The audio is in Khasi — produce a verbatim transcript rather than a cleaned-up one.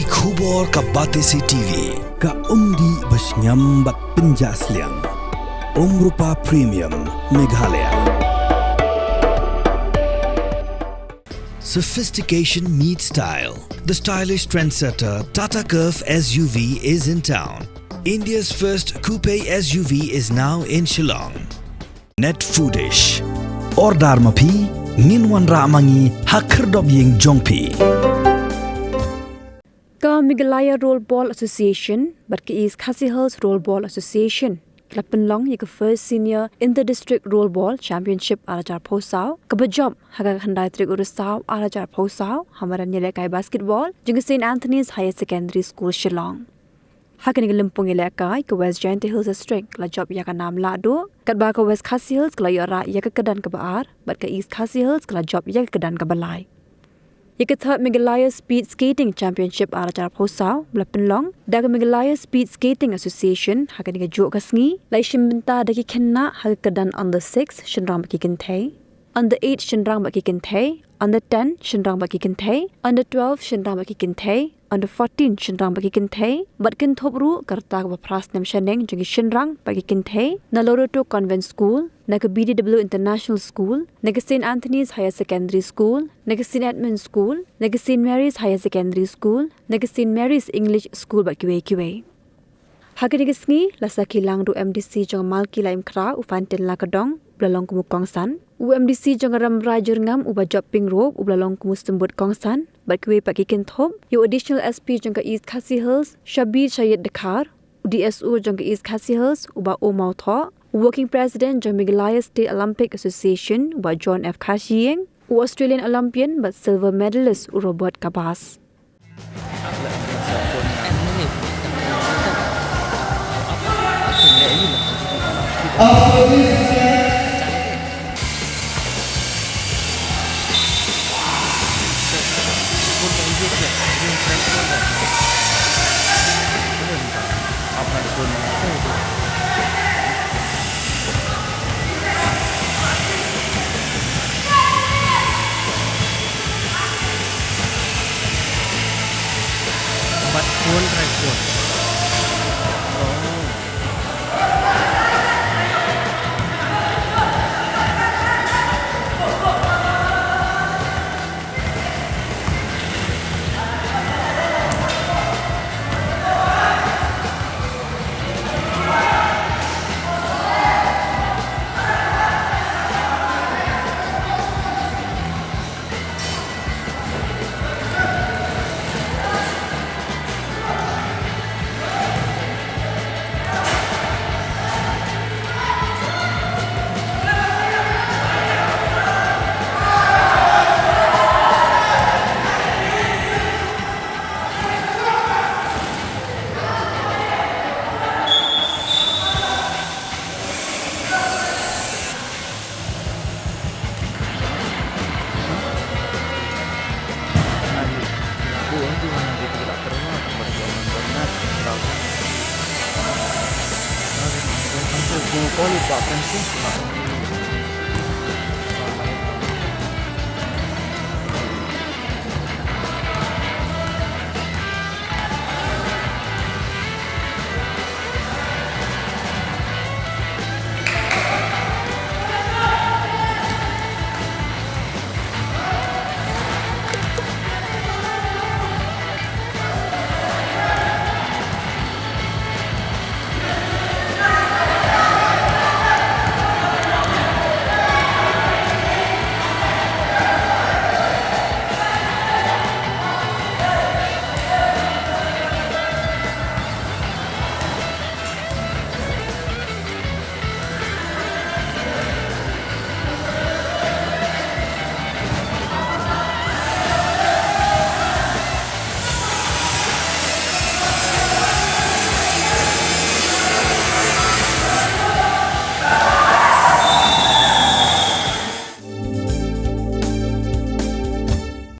Khubor ka Batesi T V, ka umdih ba shngiam bad pynjah sliang. Umrupa Premium, Meghalaya. Sophistication meets style. The stylish trendsetter Tata Curvv S U V is in town. India's first coupe S U V is now in Shillong. Net Foodish. Order ma phi, ngin wanrah ma ngi ha khyrdop ïing jong phi. Ka Meghalaya Rollerball Association bad ka East Khasi Hills Rollerball Association ki la pynlong ïa ka First Senior Inter-District Rollerball Championship ar hajar phew saw, kaba jop ha ka khyndai tarik u Risaw ar hajar phew saw ha madan ïalehkai basketball jong ka Saint Anthony's Higher Secondary School, Shillong. Ha kane ka lympung ïalehkai, ka West Jaintia Hills District ka la jop ïa ka nam lahduh, katba ka West Khasi Hills ka la ïoh rah ïa ka kyrdan kaba ar, bad ka East Khasi Hills ka la jop ïa ka kyrdan kaba lai. Ïa ka Third Meghalaya Speed Skating Championship ar hajar phew saw ba la pynlong da ka Meghalaya Speed Skating Association ha kane kajuh ka sngi, la ïashim bynta da ki khynnah ha ka kyrdan under six shynrang bad ki kynthei, under eight shynrang bad ki kynthei, under ten shynrang bad ki kynthei, under twelve shynrang bad ki kynthei, under fourteen shynrang bad ki kynthei, bad kynthup ruh ka rta kaba phra snem shaneng jong ki shynrang bad ki kynthei na Loreto Convent School, na ka B D W International School, na ka Saint Anthony's Higher Secondary School, na ka Saint Edmund School, na ka Saint Mary's Higher Secondary School, na ka Saint Mary's English School bad kiwei kiwei. Ha kane ka sngi, la sakhi lang da u M D C jong ka Malki Laitumkhrah, u Fantin Lakadong, uba la long kum u kongsan, u M D C jong ka Rambrai Jyrngam, u Bah Joping Rop, uba la long kum u symbud kongsan, bad kiwei pat ki kynthup, ïa u Additional S P jong ka East Khasi Hills, Shabir Shahid Dkhar, u D S O jong ka East Khasi Hills, u Bah O Mawthoh, u Working President jong ka Meghalaya State Olympic Association, u Bah John F Kharshiing, u Australian Olympian bad silver medalist, u Robert Kabas. Bat phone, try phone. Oh.